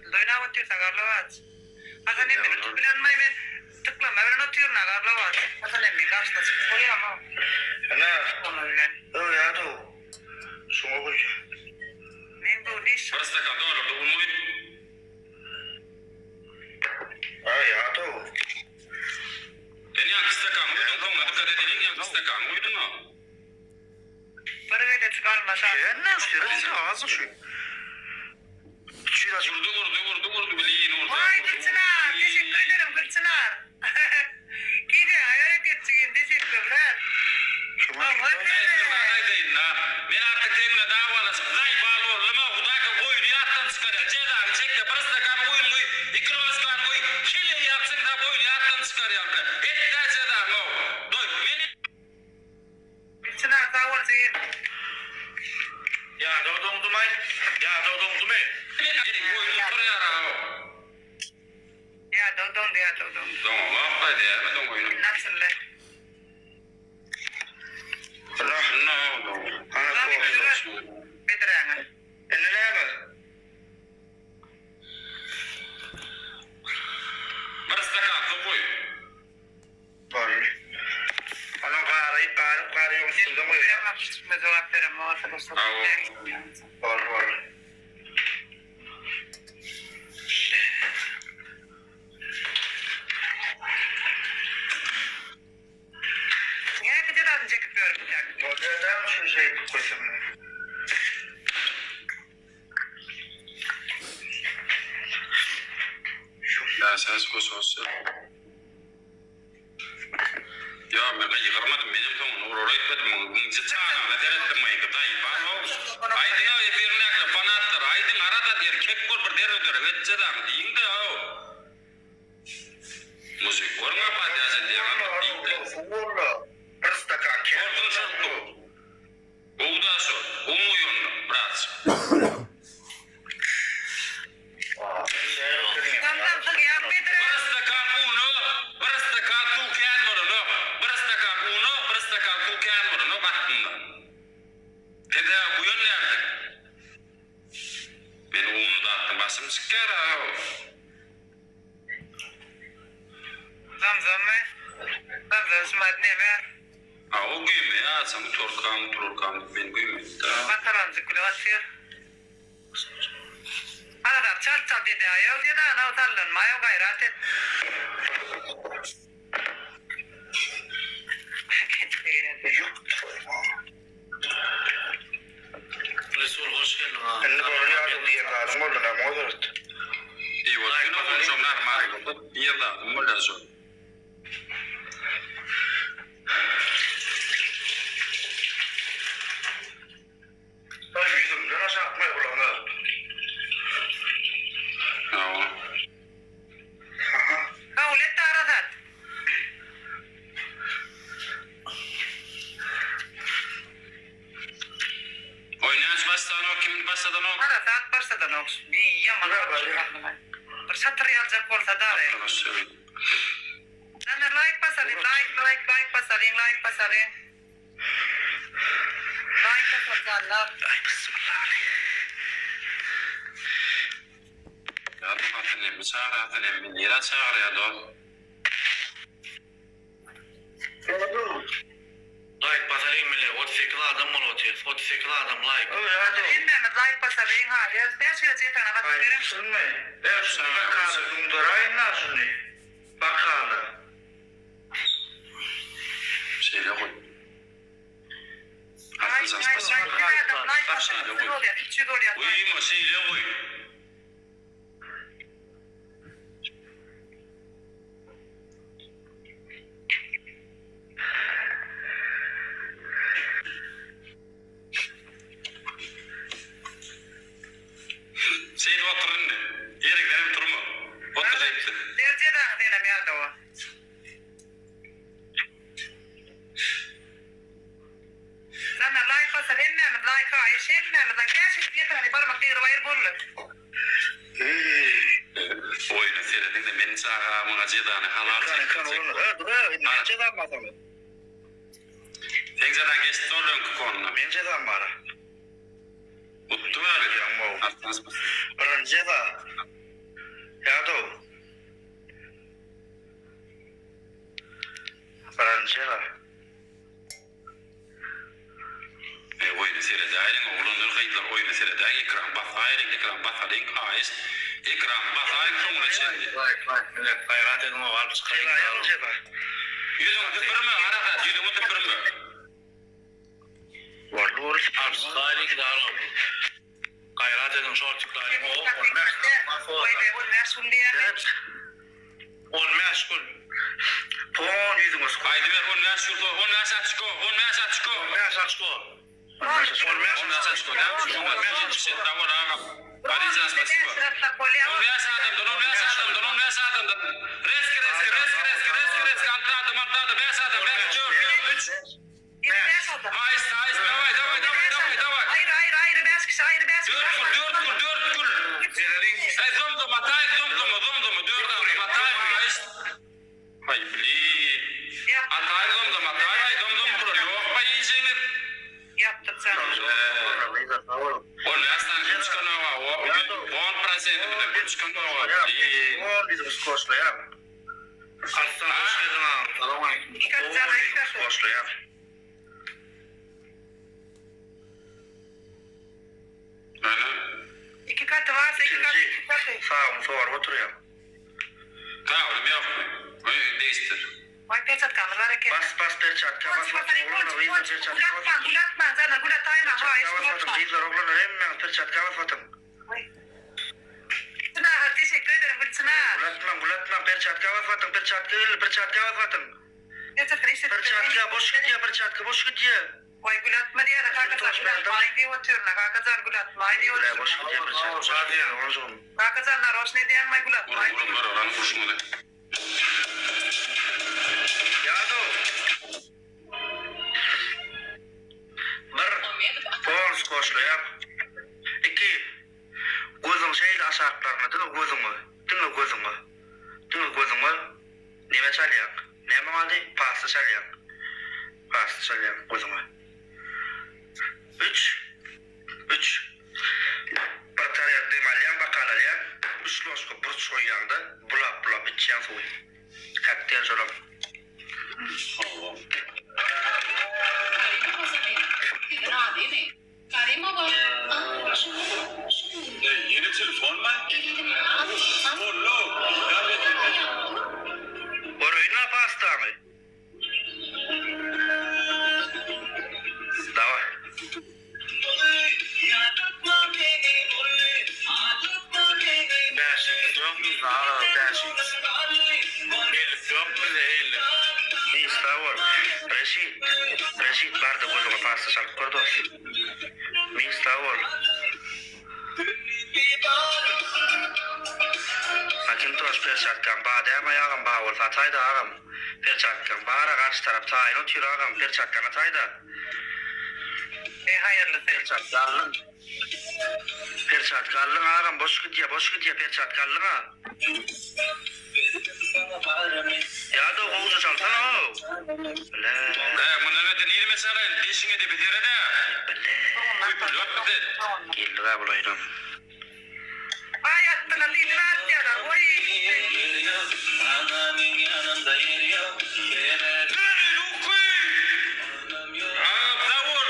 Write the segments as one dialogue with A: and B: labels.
A: Biz oýnap otyrys Garlawaç. Hasan emmi tutup bilenmaý men tyklama bilen otyryn a Garlawaç. Hasan emmiň garşysyna çykyp bolýamy?
B: Ene.
A: Tyklama bilen.
B: Öwýädow. Şuňa guý.
A: Men bu niş.
C: Bir stakan doldurdy un guýup.
B: Aý ýadow.
C: Sen ýaňky stakany guýduň soňuna dikkat edeliň ýaňky stakany guýduň a.
A: Bir gezejik alma şa.
B: Sen seret azı şu. Şu
C: Urdy urdy urdy urdy bilin urdy.
A: Waý Gülçynar teşekkür ederim Gülçynar. Gije bereketjigim teşekkürler. Hawa
C: Aýdaýynda men artyk seň bilen dawalaşyp zaýbal boldum-a Hudaýka goýuny ýatdan çykarýar jezaňy çekde bir stakan guýun guý iki ložkany guý heleý ýalçyň sap oýny ýatdan çykarýar bile etdä jezaňy-ow doý men
A: Gülçynar sag bol jigim.
B: Ýadaw doňdumaý ýadaw doňdumy.
C: Men goýuny oturýar-ow.
A: Ýadaw doňdy ýadaw doňdy.
C: Doňalakdaý dämi doň oýny.
A: Indi açyldy. Bedräňe.
B: Indi näme?
C: Bir stakan suw guý.
B: Boldy. Onuň gary, garyp gary ýok üstünden guýýar.
A: Jogap beremok arkadaşlar.
B: Boldy, boldy.
A: Näki jezasyny çekip ýörmüşäk.
B: Bolýadamy şu şeýdip goýsam.
C: Ýa ses goşaşy. Ýa men gygyrmadym menem soňuny urar öýtmedim muňa gyňjy çanagyna seretdim maýka daýy bar how aýdyňa efirindäkiler fanatlar aýdyň arasat erkek bol bir derrew derrew etjedaňy diýiňdä how. Muzyk görüň-ä padýaž edýäň a diýipdi.
B: Walla bir stakan kän.
C: Bolsun şol suw. Gowy-da şol. Un guý onda, bratç.
A: Zamzam sygýar bedre.
C: Bir stakan una, bir stakan suw kän bolanok. Bir stakan una, bir stakan suw kän bolanok aslynda. Pede guýan dälsiň. Men uny datdym başym çykýar-a.
A: Zamzammy? Zamzam şumat neme?
C: A o güýme ýa sen utorkam uturarkam diýip men güýmedi-dä.
A: Makaronjyk bilen otyr. Azap çalt çalt edäýew diýdi-anaw sallanmaýew gaýrat et.
D: Resul hoş geldiň a.
B: Indi bolar ýaly diýen zadyň boldy näme ozert.
C: Eý bol ýöne bolşam normal diýen zadym bolýar şol.
B: Aý ýüzümden aşak maý bulam özüp.
C: Hawa.
B: Aha.
A: Kabul et Arasat.
C: Oýnaç başlanok kim başladanok.
A: Arasat başladanok. Bir ýaman Bir şatyr ýaljak bolsa dagy. Nana laýk basalyň laýk laýk laýk basalyň laýk basalyň. Laýk basaly janlar.
B: Aý bismillah.
C: Ýa bu Hasan emmi çagyr Hasan emmi nirä çagyrýa dos.
D: Laýk basalyň mile 38 adam bolup otyrys 38 adam laýk.
A: Hemmämiz laýk basalyň ha ýöz bäş gezek ekrana basyp beriň.
B: Şuny bäş bakaly düňderäýin-ä şuny bakaly.
C: Şeýle goý.
A: Laýk laýk laýk her adam laýk bassa 300 bolýar 300 bolýar laýk.
C: Guýma şeýle goý. Şeýdip otur indi. Ýeriňdenem turma. Otur şeýdip.
A: Ber jezaňy senem ýadawa. Janlar laýk basar hemmämiz laýk haýyş hemmämiz laýk 500 ýetany barmak degirip aýyr boldy.
C: Oýna serediňde men çaga muňa jezany halal çekdirjek bol.
B: Men jezam bar soňra.
C: Seň jezaň geçdi ol öňki konda.
B: Men jezam bar.
C: Utdy bari.
B: Birinji jeza.
C: Haýyşt. Ekran basaýyň soňuna çenli.
D: Laýk laýk millet gaýrat ediň o alyp çykaýyň
B: Jeza ýok jeza.
C: Ýüzüňi süpürme Arasat ýüzüňi süpürme.
B: Boldy boldy
D: Alyp
B: süpürme.
D: çykaýyň daro. Gaýrat ediň şortiklaryň o 15
A: gün
B: Seret.
D: 15 gün.
B: Pon ýüzüňe sık.
C: Aýdyber 15 gün 15 açko 15 açko.
D: 15 açko.
B: 15 açko.
C: 15 açko. Näme üçin 15 77 sag bol agam. Alijan spasibo. 15 adamdan 15 adamdan 15 adamdan. Reski reski reski reski reski reski 6 adam 6 adam 5 adam 5 4 4 3. Haýyşt haýyşt daway daway daway daway daway.
A: Ayrı ayrı ayrı 5 kişi ayrı 5 kişi.
C: 4 gül 4 gül 4 gül.
D: Bereliň.
C: Ey zomzom atay zomzom zomzom 4 adam atay haýyşt. Hay blin. Atay zomzom atay hay zomzom kural yok bay iýjeňiz.
A: Yaptık sen.
C: On nästan kim çykan owa? O 10% bilen bu çykan owa. Blin.
B: On ýüzüňe skoşlaýar.
D: Arslan hoş geldin ağam. Salam aleyküm.
B: Skoşlaýar.
C: Näme?
A: İki katı varsa iki katı iki katı.
B: Sağım sorup oturýar.
C: Tamam, yok. Oy değiştir.
A: Vay peçat kameralar eken.
B: Bas bas perçatka bas bas. Oglanlar gyzlar perçatka bas.
A: Gulatma gulatma sana gulatayma.
B: Perçatka bas batın gyzlar oglanlar hemmäň perçatka bas batın.
A: Çınar teşekkür ederim Gülçınar.
B: Gulatmaň gulatmaň perçatka bas batın perçatka gel perçatka bas batın.
A: Peçat işte.
B: Perçatka boş gidýär perçatka boş gidýär.
A: Vay gulatma diye de kakacan gulatma diye oturuyor. Kakacan gulatma diye
B: Bile boş
A: oturuyor.
B: gidýär perçatka boş gidýär oğlum.
A: Kakacanlar hoş ne diyen vay gulatma.
C: Vurun vurun var oran vuruşmadı.
B: Ýa-da. Bir pol skoşlaýar. İki gözüň şeýle aşaklaryna diňe gözüňe, diňe gözüňe. Diňe gözüňe neme çalýaň? Näme galdy? Pasta çalýaň. Pasta çalýaň gözüňe. Üç. Üç. Bir tarek dem alýaň, bakal alýaň. Üç loşka burç goýýaň da, bulap bulap içýäň suwy. Kokteyl şolam.
E: Karimova Sabina. Sizin adyny? Karimova. Ah, şu, şu.
C: Ey yeni telefon mu?
E: Elini al, al.
C: Bollo.
B: Göröýün pastany. Daway.
D: Beş x yok bizde ağam. 5 x. 50 yok bizde 50.
B: İyi sağ ol. Reşit. Reşit barda gözüňe pasta çalyp gör dost. Min sağ ol. Macintosh perçatkan ba däme agam ba bolsa ataýda agam. Perçatkan bara garşy tarap taýyn otyr agam perçatkan ataýda.
A: E hayırlısı.
B: Perçatka aldyň. Perçatka aldyň agam boş gidýär boş gidýär perçatka aldyň ha. Ýa-da gowja çalsana o. Bile.
C: Ey bundan öte nirme çalayın? Deşiňe de bitere de.
B: Bile.
C: Yok bize.
B: Geldi ga bulaydan.
A: Ay attılar lidini attılar. Oy.
C: Dönün ukuy. Aa, sağ ol.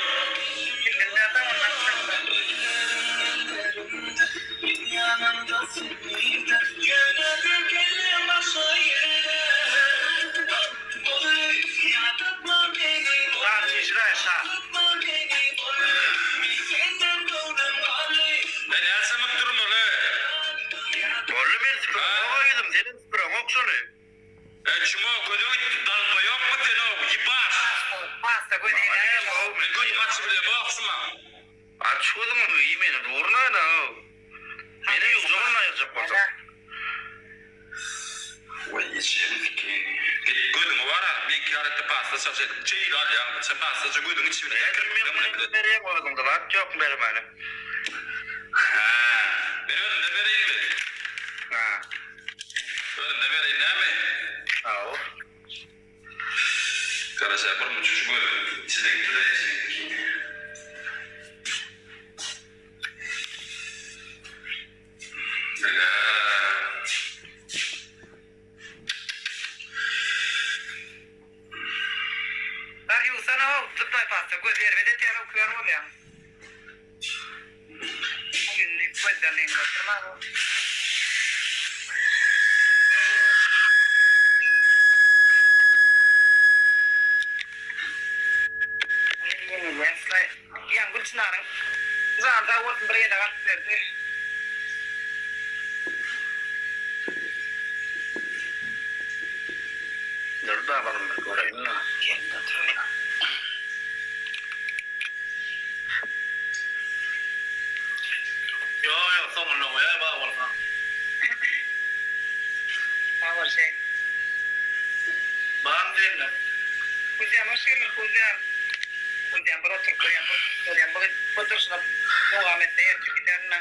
B: Şa şa.
C: Ben ýaşamyp durmaly.
B: Bolly men süpürem oga ýüzüm senin süpürem ok şony.
C: E çumo gözüň dalba yok mu sen o? Yibaş.
A: Pasta gözüne.
B: Näme o men?
C: Gözüm açyp bile bakşuma.
B: Aç gözüňi iyi meni durna da. Meni ýuwjagyn aýyrjak bolsa.
C: Vay içeri ki. Git gözüňi var ha. Men karette pasta çalşy. Çeýil al ýa. Sen pasta gözüň içi bile.
B: Men berýän oduňda zat ýok bermäne.
C: Ha. Ben özüm de bereyim mi?
B: Ha.
C: Özüm de bereyim näme?
B: Aw.
C: Karaşa bir mu çocuk göz. İçine gitti de içine gitti. Bile.
A: Dar yusana o zıplay pasta. Göz erbede tiyara okuyor oluyor. Ýeňil oturma bu. Ýeňilýäs-laý. Ýaňy Gülçynaryň jany sag bolsun bir gezek alyp berdi.
B: Dur da balam bir göreýin-le.
A: Gelin oturyň.
D: Ýok ýok soňunda goýaý bar bolsa.
A: Sag bol şeý.
D: Barmy sende?
A: Kuzýam hoş geldiň Kuzýam. Kuzýam bir oturyp görýän bir oturyp görýän bu bu durşuna dowam etse ertir giderin-ä.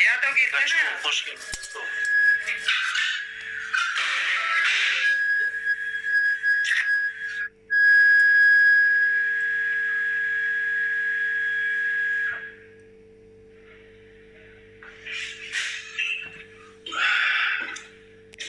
A: Ýadaw gelsene.
D: Hoş geldiň.